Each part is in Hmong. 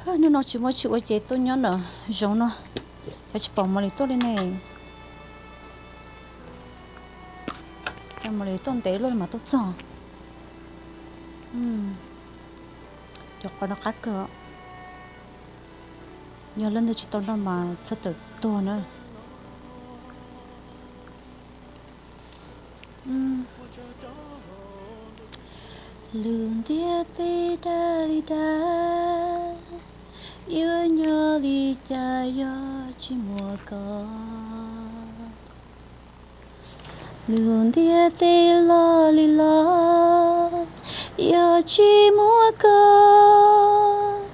Hnub no tsis muaj tsis ua ces tuaj nyob ntawm zoov no, cov tsis pom Mos Lis tuaj li ne. Cov Mos Lis tuaj ntev luaj mas tuaj txog. Cov qos no qab kawg, yog leej twg tsis tau noj mas txhob tawm tuag na. Lub ntiaj teb dab li dab, yuav nyob li cas yog tsis muaj koj. Lub ntiaj teb loj li loj, yog tsis muaj koj,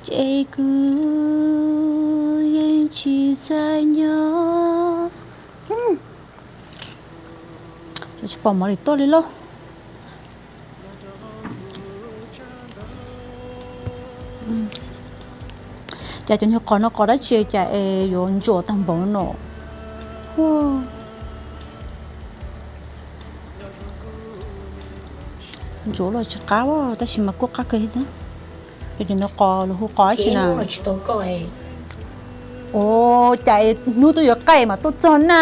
ces kuv yeej tsis xav nyob. Tsis pom Mos Lis tuaj li lauj. Cas cov nyuag qos no qos dab tsi cas es yuav ntsuam tag npaum no? Ntsuam los tsis qab, tab sis mas kuj qab kawg thiab. Cov no qos los hu qos dab tsi na? Ua cas hnub twb yuav qaij mas tuaj txog na?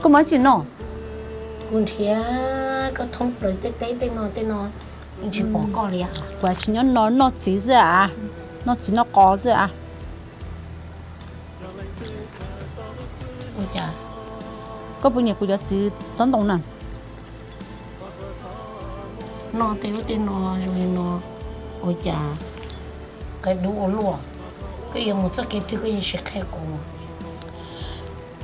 Koj muaj dab tsi noj? Kuv nrhiav koj thoob plaws tej teb tej no tej no, tsis pom koj li. Kuv tsis nyob no, noj txiv xwb a, noj txiv noj qos xwb a. Koj puas nyiam kuv cov txiv tob ntoo na? Noj tej lub tej no zoo li no, ua cas qab dub ua luaj? Koj yuav mus txoj kev twg koj yeej tsis qhia kuv.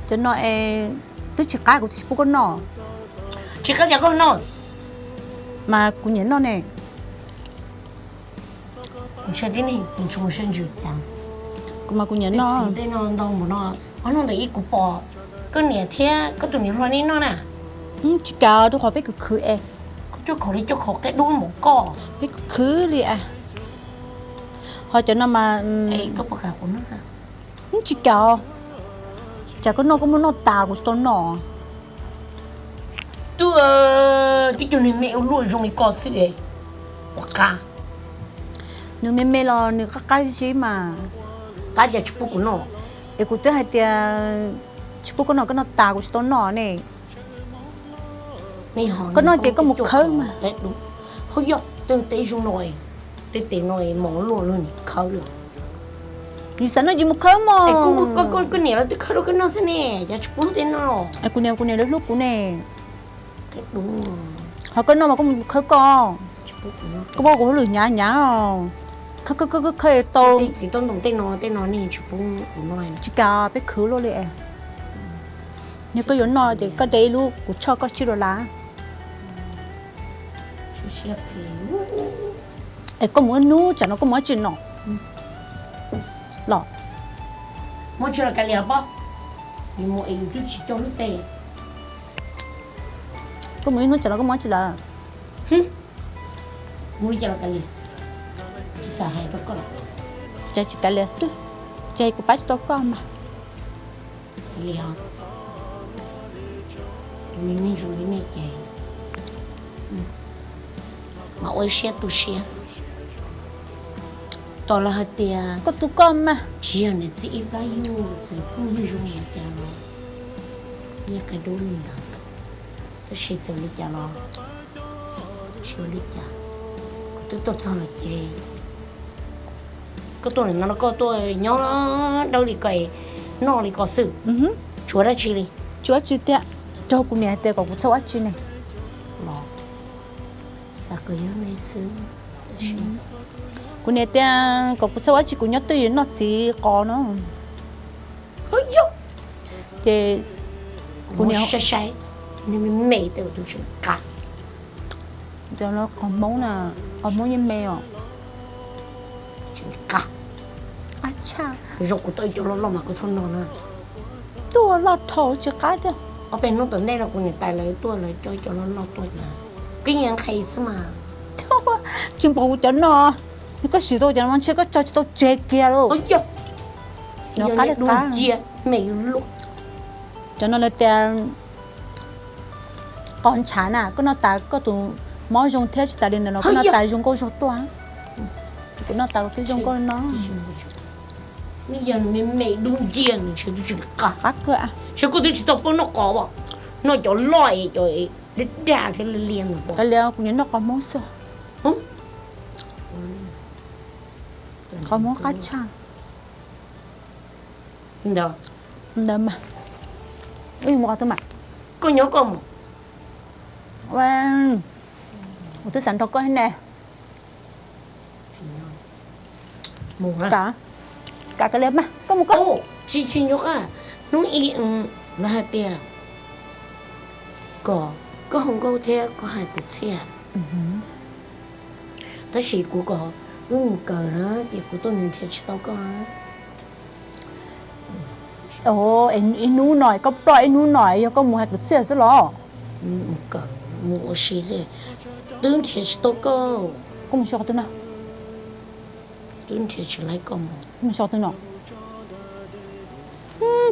Cov no es twb tsis qab kuv twb tsis pub koj noj. Tsis qab cas koj noj? Mas kuv nyiam noj ne. Ntshe tib neeg kuv ntshai ntshai ntsws cas. Kuv mas kuv nyiam noj. Tej no ntau npaum no, ob hnub ntawd ib kuv pom koj niam thiab koj tus niam hluas nej noj na. Tsis kam, rau qhov peb khwv khwv es. Koj cuaj khaum li cuaj khaum qab dub npaum koj. Peb khwv khwv li a. Ho cov no mas koj puas kam kuv noj? Tsis kam. Cas koj noj koj muab noj tas kuv tsis tau noj. Twb, twb cov niag me ua luaj zoo li koj xwb es puas qab? Nws me me los nws qab qab zib mas. Qab cas tsis pub kuv noj? Es kuv twb hais tias tsis pub koj noj, koj noj tas kuv tsis tau noj ne. Koj noj ces koj mus khawb mas. Hauj yog tej teb zoo no, tej tes no mos luaj luaj nim khawb lawm. Nws xav noj ces mus khawb mog. Koj niam lawv twb khawb rau koj noj xwb ne, cas tsis pub tej no? Kuv niam, kuv niam lawv hlub kuv ne. Ho koj noj mas koj mus khawb koj. Koj muab kuv hauj lwm hnyav hnyav. Khawb khawb khawb khawb tau. Txiv toj ntoo tej no tej no nej tsis pub kuv noj. Tsis kam, peb khwv luaj li es. Yog koj yuav noj ces koj de ib lub kuv tshoj koj tsib dollar. Es koj mus ib hnub tsam no koj mus dab tsi no los? Muab tso los kav liam pob, mus es yus twb tsis coj lub teg. Koj mus ib hnub tsam no koj mus dab tsi lawm? Mus li cas los kav liam, tsis xav hais rau koj. Ces tsis kav liam xwb, ces kuv pab tsis tau koj mas. Li os, nej zoo li nej ces mas ua ib siab tu siab. Tos los hais tias koj tu koj mas tsis yog niam txiv ib plab yug txwm kuj yug zoo li cas los yeej qia dub li ntawd. Tab sis txawm li cas los tsis ua li cas, kuv twb tuaj txog lawm ces koj tuaj ntawm no koj tuaj nyob dawb li ko, noj li ko xwb, tsis ua dab tsi li. Tsis ua dab tsi tiag, rau kuv niam hais tias kom kuv txhob ua dab tsi ne. Los xav kom yog li xwb. Kuv niam tias kom kuv txhob ua dab tsi, kuv nyob twj ywm noj txiv qos no. Ces kuv niam sai sai, me me tes tus tseem qab. Qos Hmoob na, qos Hmoob yeej me os. Tseem qab. Ab tshaj. Zoo kuv tau ib co loj loj mas kuv txhob noj na. Tuaj loj dhau tsis qab tiag. Ob peb hnub tom ntej no kuv niam tais lawv tuaj lawv coj ib co loj loj tuaj na. Koj yeej nqhis xwb mas. Tsis npaum kuv cov no. Yog koj siv tau cov no ntshe koj tso tsis tau tseg kiag lauj. Qab li qab. Cov no lawv tias qos ntshav na, koj noj tas koj tus mob zoo thiab tsis tas li ntawd no koj noj tas zoo nkauj zog tuaj. Kuv noj tas kuv twb zoo nkauj no. Nws yog nws me me dub nciab nws ntshe twb tsis qab. Qab kawg. Saib koj twb tsis tau paub noj qos as, noj cov loj es cov dag dag thiab liab liab ntawd. Kav liam, kuv nyiam noj qos Hmoob xwb. Qos Hmoob qab tshaj. Ntawd mas, wb mus qhov twg mas? Koj nyob koj mus. Kuv twb xav nrog koj ne. Kam, kam kav liam mas koj mus koj. Tsis, tsis nyob qab, hnub ib lawv hais tias kom koj hu nkauj thiab koj hais kwv txhiaj. Tab sis kuv kom wb mus kawm na ces kuv tuaj nrhiav tsis tau koj. Ib hnub no koj ploj, ib hnub no yog koj mus hais kwv txhiaj xwb los? Mus kawm, mus ua si xwb, twb nrhiav tsis tau koj. Koj mus si qhov twg no? Twb nrhiav tsis laib koj mus. Mus si qhov twg no?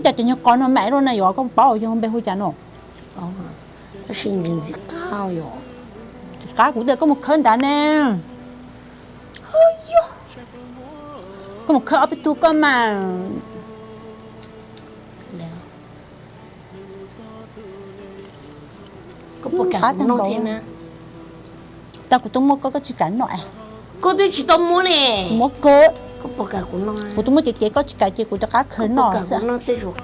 Cas cov nyuag qos no mam luaj na, yuav koj paub yog npe hu cas no? Tab sis ntxim ntxim qab yom. Ntxim qab, kuv tias koj mus khawb nrad ne. Yog koj mus khawb ob peb tug koj mas. Qab tag npaum. Tau kuv twb muab koj, koj tsis kam noj. Koj twb tsis tau muab ne. Kuv muab kawg. Kuv twb muab cev cev koj tsis kam ces kuv rov qab khaws noj xwb.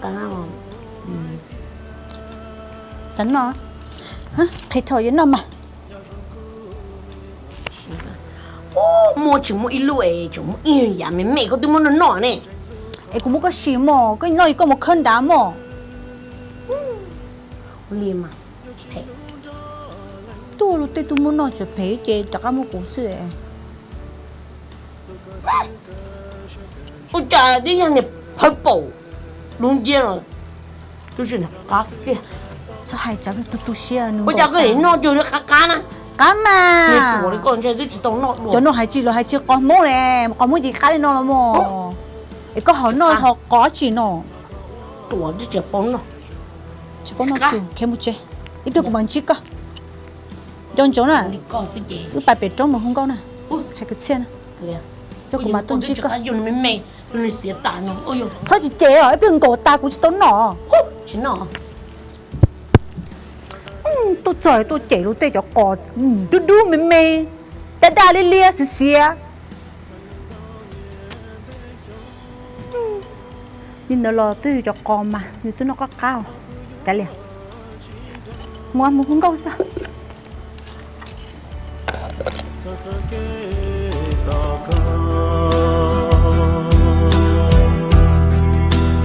Xav noj. Qhia rau yuav noj mas. Muaj tsis muaj ib lub es tseem muaj ib yam me me koj twb muab noj noj ne. Es kuv muab koj sim mog, koj noj es koj mus khawb nrad mog. Li mas, phem. Tuaj luag tej twb muab noj tseem phem ces rov qab muab kuv xwb. Ua cas twb yog niag phawj paum dub nciab los twb tsis qab tiag. Txhob hais tsam tu tu siab. Ua cas koj noj cuag li qab qab na? Qab mas. Cov no hais tsis los hais tsis qos Hmoob ne, qos Hmoob ces qab li no los mog. Es koj ho noj ho qos tsis no? Tsis paub noj, khiav mus tsev, ib pliag kuv mam ntsib koj. Nco ntsoov na, wb pais pem roob mus hu nkauj na, hais kwv txhiaj na. Coj kuv mam tuaj ntsib koj. Txhob cem cem os, ib pliag nkaum tas kuv tsis tau noj. Tuaj txog tuaj cem luag tej cov qos dub dub me me, daj daj liab liab xiav xiav. Li ntawd los twb yog cov qos mas nws twb noj qab qab. Kav liam, mus mus hu nkauj xwb.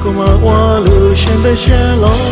Kuv mas ua lwm siab ntev siab los